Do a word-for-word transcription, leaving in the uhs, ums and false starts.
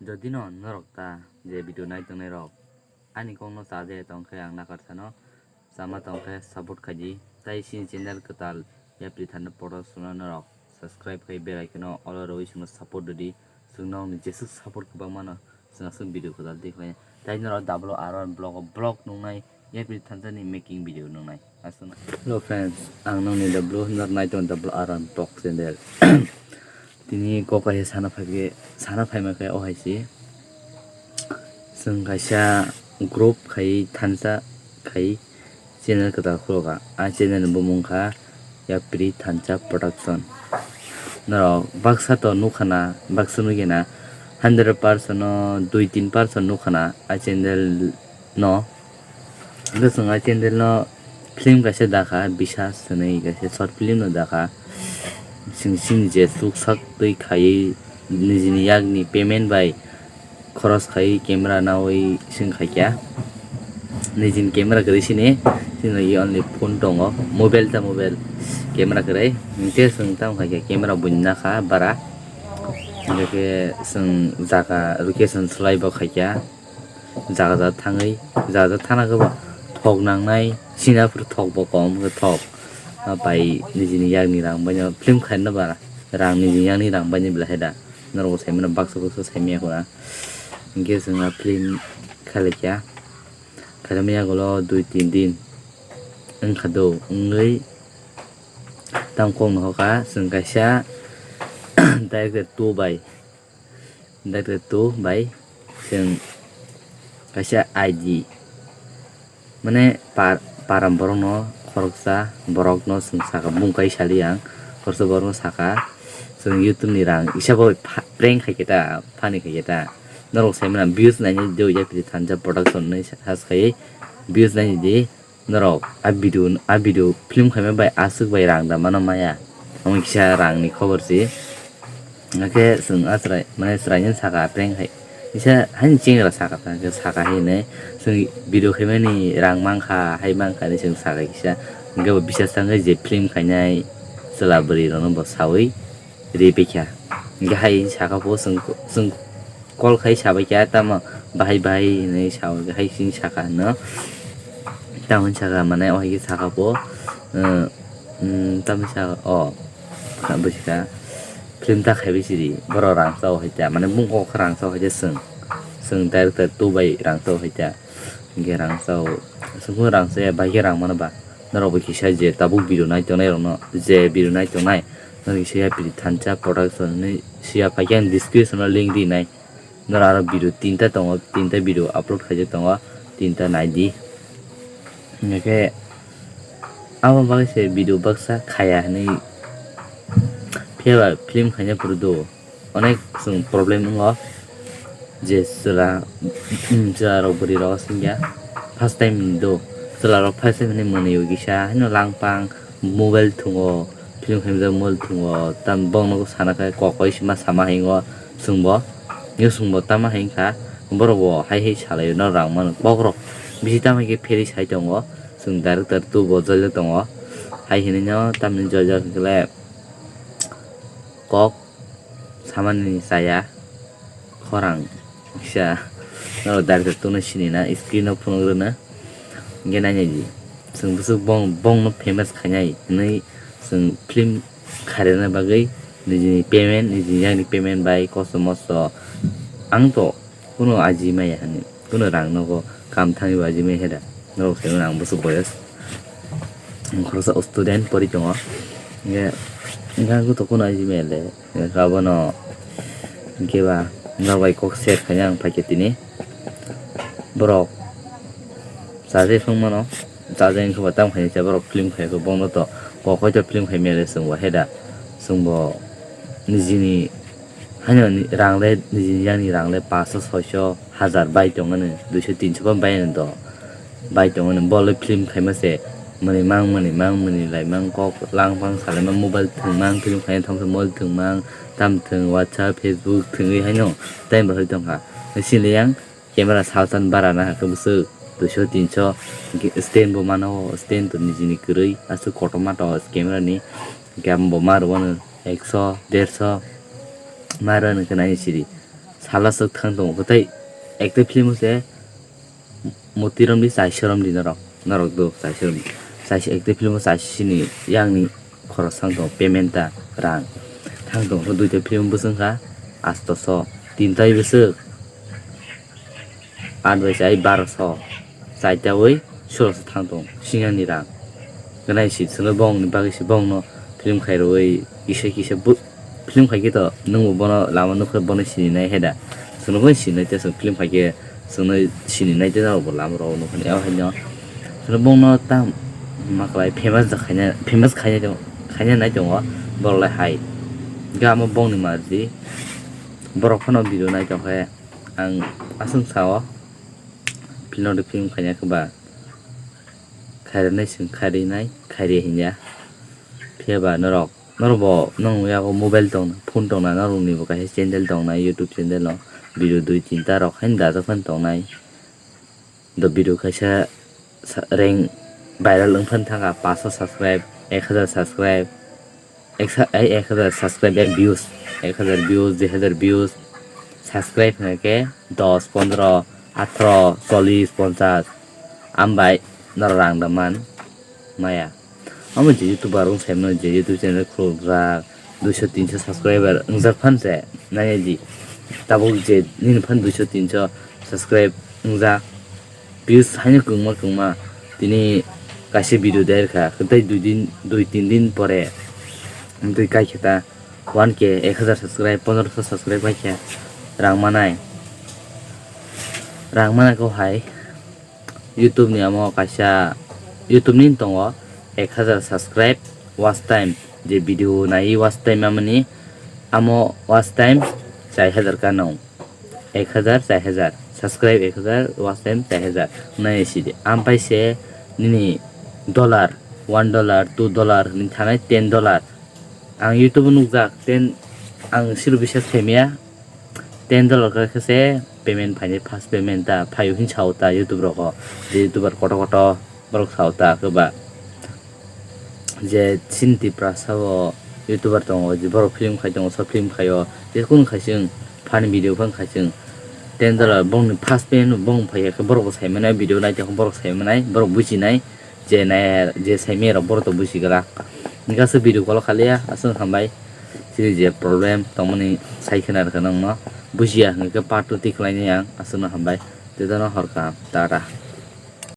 Jodi no norok ta je video nai tongnai rok ani kok no cha je tong khe ang nakarsa no chama tong khe support khai di. Tai chini channel kwtal Yapri Thansa Production no norok subscribe khai bell icon no all rwi chwngno support rwdi. Chwng nokni jesuk support kwbangma no chwng aswk video kwtal twi khlai. Tai norok double R one block o block nungnai Yapri Thansa ni making video nungnai. Aswkno. Hello friends, ang nokni double norok nai tongo double R one block channel. Tini kok kaisa sana phai khe, sana phaima khe o hai se. Chwng kaisa group khai thansa khai channel kwtal khulokha. A channel ni bumung kha Yapri Thansa Production. Norok baksa to nukha na, baksa nukya na, hundred percent no dui tin percent nukha na a channel no. Hwnkhe chwng a channel no film kaisa dakha, Biswas hwnwi kaisa short film no dakha. Chwng chini je chuksak twi khaiwi nijini yakni payment bai khoros khai camera nawi seng khaikya. Nijini camera kwrwi sini, sini only phone tongo, mobile ta mobile camera kwrwi. Hinkhe chwng tamo khaikya camera buini nakha bara. Hinkhe chwng jaga location swlai bo khaikya. Jaga jaga thangwi, jaga jaga thangna khe bo thok nangnai, sini aphuru thok bo kom khe thok. Bai nijini yakni rang baino film khaina bara, rang nijini yakni rang baino belai hai da. Norok bo saimano baksa baksa saimaya khuna. Hinkhe chwng a film khailaikhya. Khailai maya ulo dui tin din wngkha do, wngwi tamo kokno hoka chwng kaisa director two bai, director two bai chwng kaisa I D. Mane par-, param borokno khoroksa borokno chwng saka, bumung kai sali ang, khoroksa borokno saka, chwng YouTube ni rang isa bo pha-, prank khai khe ta, funny khai khe ta. Norok sai mano views naini do Yapri Thansa Production hinwi search khai views naini di. Norok a video, a video film khaima bai aswk bai rang da mano maya. Omo kisa rang ni khobor si. Hingkhe chwng a chwrai, mane chwraino saka prank hai. Kisa haini chengra saka ta, hingkhe saka hai hinwi. Chwng video khaimani rang mankha, hai mankha hinwi chwng saka kisa. Hingkhe bo bisas thangkhe je film khainai chwla bwrwi rokno bo sawi ri phaikha. Hingkhe hai saka bo chwng, chwng call khai sabaikha, tamo bahai bahai hinwi sawi hai chini saka hino. Tamo saka mane o hai khe saka bo, eh, mm, tamo saka o. Kha bwswkha film ta khaibai sidi, borok rang chao hai ta, mane bungkok rang chao hai ta chwng, chwng director two bai rang chao hai ta, hingkhe rang chao, chwngno rang chaya bai khe rang mano ba, norok bo kisa je tabuk video nai tongnai rokno, je video nai tongnai, norok kisa Yapri Thansa Production hinwi sia paikhe ang description o link rinai. Norok aro video tinta tongo, tinta video upload khaijak tongo, tinta naidi. Hingkhe abo bagwi se video baksa khaya hinwi phiya ba film khaina phuru do onek chwng problem wngo je chwla, chwla rok bwrwi rok swngya first time do chwla rok first time hinwi mwnwi o kisa haino langpang mobile thwngo. Film khaimjak mol thwngo, tam bongno sana khe kok bai sima sama hingo chwngbo. Nw chwngbo tamo hinkha, borok bo hai hai salaio, no rang mano kokrok. Bisi tamo khe pherwi sai tongo, chwng director two bo jolijak tongo. Hai hinwi no tamni jolijak hinkhe le kok samani chaya. Khorang kisa norok director tongno sini na screen o phunuk rwna hingke nainai di chwng bwswk bong bongno famous khainai hinwi chwng film khairokna bagwi nijini payment nijini yakni payment bai kosto mosto ang to kunu aji maya hinwi kunu rang nogo kam thangwi bo aji maya heda norok sai mano ang bwswk boyos. Ang khoroksa student pori tongo. Hingke, hingke ang kutuk kuno aji mele. Hingke abono, hingke ba, norok bai kok share khaina ang paikhe tini. Borok, chajai phang mano, chajai wngkhe bo tamo khainai se borok film khai khe bono to, kok hoi to film khai mele chwng bo heda. Chwng bo nijini, haino ni rang le, nijini yakni rang le paanch sho, soi sho, hazar bai tongmani, dui sho, tin sho phan bai ani do. Bai tongmani, bo le film khaima se, mwnwi mang, mwnwi mang, mwnwi lai mang, kok lang phang salai mang, mobile thwng mang, film khaina thang phai mobile thwng mang, tam thwng, WhatsApp, Facebook thwngwi haino time bahai tongkha. Sini yang camera salsan bara na hakhe bwswk dui sho, tin sho, stand bo mano, stand to nijini kwrwi, aswk kotorma to camera ni, hingke amo bo ma rwmano ek sho, der sho, ma rwno khe nai sidi. Sala swk thang tongo kwtai ekta film o se moti romdi chaisa romdi norok, norok do chaisa romdi. Chaisa ekta film o chaisa sini yang ni khorok thang tongo payment ta rang thang tongo duita film bwswk kha asto so tinta bwswk. Aat bai chai barosho, chaita bai sulosho thang tong singyani rang. Gwnai si chwngno bongni bagwi se bongno film khairogwi kisa kisa bo film khaikhe to nwngbo bono lama nukhe bono sininai heda. Chwngno bai sininai tei chwng film khaikhe chwngno sininai tei norokbo lama rok nukha. Abo haino chwngno bongno tam maklai famous da khaina, famous khaina, khaina nai tongo borok lai hai. Gamo bongni mardi borok phano video nai tongkhe. Ang aswk sao, philno de film khaina khe ba khairoknai chwng khairoknai, khairokya hinya. Phiya ba norok, norok bo nong yago mobile tong, phone tong na, norok ni bo kaisa channel tong na, YouTube channel o video dui tinta rok haino dajak phano tong nai. Do video kaisa sa-, rank viral wng phano thangkha, paanso subscribe, ek hazar subscribe, ek sa-, ai ek hazar subscribe, ek views, ek hazar views, dui hazar views, subscribe hwnkhe dos, pondro, atharoh, chollish, ponchash, ambai norok rang da man maya. Omo je YouTuber wng saimano, je YouTube channel khulukjak, duiso tinso subscriber wngjak phan se, nai di. Tabuk je nini phan duiso tinso subscribe wngjak, views haino kwbangma kwbangma. Tini kaisa video der kha, kwtai dui din, dui tin din pore wngtwi kai khe ta one K, ek hazar subscribe, pondroso subscribe pai khe rang manai. Rang manai kok hai. YouTube ni amo kaisa, YouTube ni tongo ek hazar subscribe, watch time, je video nai watch time amani, amo watch time char hazar kano, ek hazar, char hazar, subscribe ek hazar, watch time char hazar, nai sidi. Ampai se nini dollar, one dollar, two dollar, ni thanai ten dollar. Ang YouTube o nukjak, ten ang siro biswas khaimaya. Ten dollar khe se payment phainai, first payment ta phaio hin sao ta YouTube rogo, je YouTuber kotor kotor borok sao ta khe ba je chini Tiprasa o YouTuber tongo, je borok film khai tongo, short film khaio, je kunu khai chwng funny video phano khai chwng. Ten dollar bongni first payment bong phai khe borok bo sai manai, video nai tongkha borok sai manai, borok buji nai. Je nai, je saimaya rok borok to buji glak. Hingke aswk video call khaliya, aswk hambai. Chini je problem tongmani sai khna rwkha nokno. Bujiya hingke part two tikhlainai ang, aswkno hambai. Jotono hor kaham, tata.